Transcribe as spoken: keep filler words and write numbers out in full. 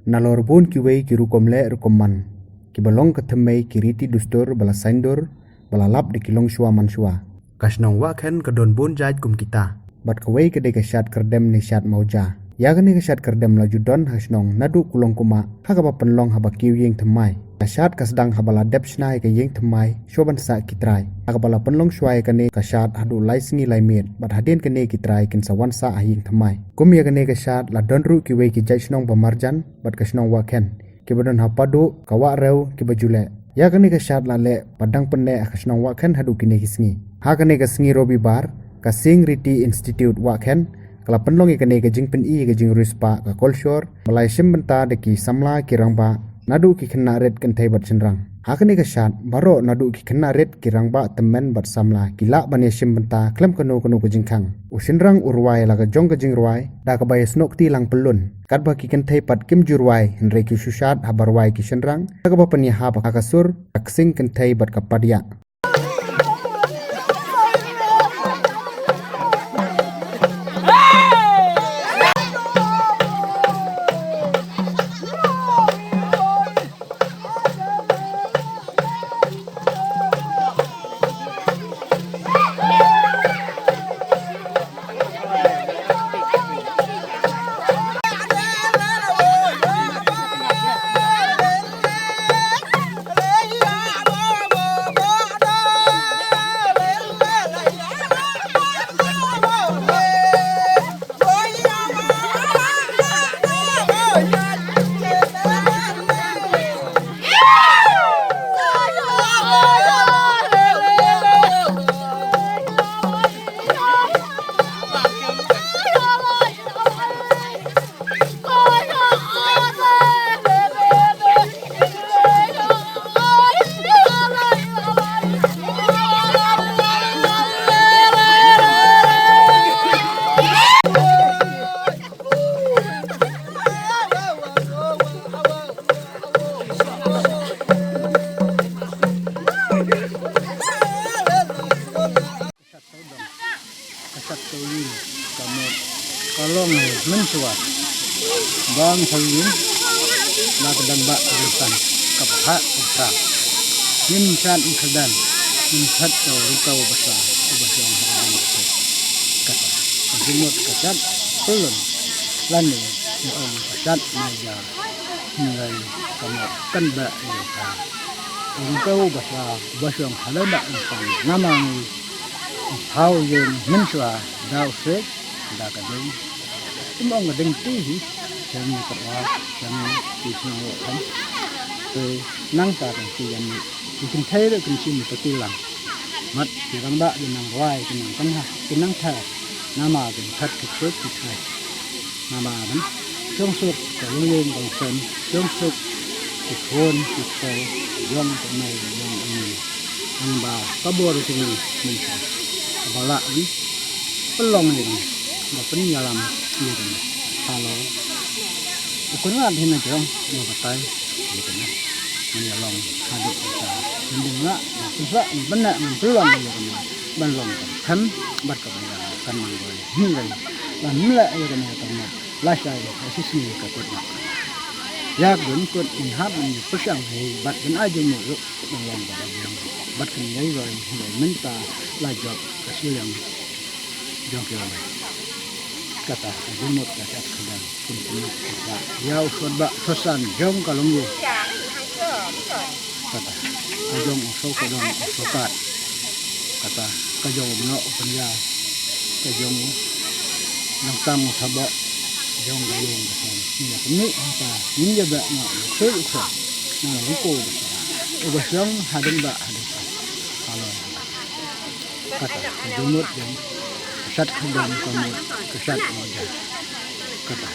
Nalor bun kiwei ki rukom leh rukom man, kiba long ka thymmei ki riti dustur ba la saiñdur, ba la lap da ki longshuwa manshuwa. Ka shnong Wahkhen ka don bun jait kum kita. Bad kawei ka dei ka shad kyrdem ne shad mawja. Ïa kane ka shad kyrdem la ju don ha shnong naduh kulong kumah, ha kaba pynlong haba kiew ïing thymmai. Ka shad ka sdang haba la dep shna ïa ka ïing thymmai, shuwa ban sah ki trai. Ha kaba la pynlong shuwa ïa kane ka shad haduh lai sngi lai miet, bad hadien kane ki trai kin sa wan sah ha ïing thymmai. Kum ïa kane ka shad la don ruh kiwei ki jait shnong ba marjan, bad ka shnong Wahkhen, kiba don ha Paduh, ka Wahrew, kiba ju leh. Ïa kane ka shad la leh, ba dang pynneh ha ka shnong Wahkhen haduh kine ki sngi. Ha kane ka sngi Robibar, ka Sing Riti Institute Wahkhen ka la pynlong ïa kane ka jingpyni ïa ka jingriewspah ka kolshor, ba la ïashim bynta da ki samla ki rangbah, naduh ki khynnah rit kynthei bad shynrang. Ha kane ka shad, baroh naduh ki khynnah rit, ki rangbah tymmen bad samla ki lah ban ïashim bynta khlem kano kano ka jingkhang. U shynrang u rwai la ka jong ka jingrwai, da kaba ïasnoh kti lang pyllun. Katba ki kynthei pat kim ju rwai, hynrei ki shu shad haba rwai ki shynrang, ha kaba pynïahap ha ka sur, ka ksing kynthei bad ka padiah. Ka sat ka win, ka mut, ka long mynshuwa. Bang ka win, la ka dang bah ka dang san, ka phah ka phra. Ngin sat ngin kyrdan, ngin sat ka ryngkew basa, ka basa ka dang basa. Kata, ka jingmut ka sat, pelun, lane, nga ong ka sat maja. Hynrei ka mut kan ba ïa ka. Ong ka u ba sa, u ba shong ha lada ong pang. Namar ngi thaw ïing mynshuwa da u sek da ka ding. Ym ong ka ding ti hi. Sha ngi ka wa, sha ngi ti shnong wa kan. Te nang ta kan ti ïa ngi. Ki kynthei ruh kin shim ka ti lang. Mat ki rangbah ki nang rwai ki nang kynha ki nang tha. Namar kin that ki suk ki trai. Namar kan shong suk ka lyngngoh ka lyngngoh, shong suk ki khun ki kol, yong ka mei yong ka mei. Nang ba ka bor ka ngi mynta ka ba lah kan pynlong ïa ngi, ba pynïalam ïa ngi. Halo. U kynrad hi na jong u batai ïa kane. Ngan ïa long haduh mynta. Ngan dang lah, ngan pynlong, ngan pynlong ïa kane. Ban long ka phem bad ka bynta kan nang roi. Hynrei ban leh ïa kane ka phem. Lashai ka shisngi ka kut na. Ïa ka dun kut ngi hap ngi pyrshang hi bad kan ai jingmut ruh ban long ka bynta. Bad kan ngai roi hynrei mynta la jop ka shu ïang jong ki lamai. Kata ka jingmut ka sat ka dang. Kum kum ka ïa u sot ba sosan jong ka long ïa. Kata ka jong u sot ka dang u sokat. Kata ka jong u no u pynïa. Ka jong u nang tang u sabok jong ka ïing ka song. Ni ka ni ha ka ni ïa ba no u sot u sot. Na u ko u ba shong hadin ba hadin. Halo. Kata ka jingmut jong ka sat ka dang ka mut ka sat ma jong. Kata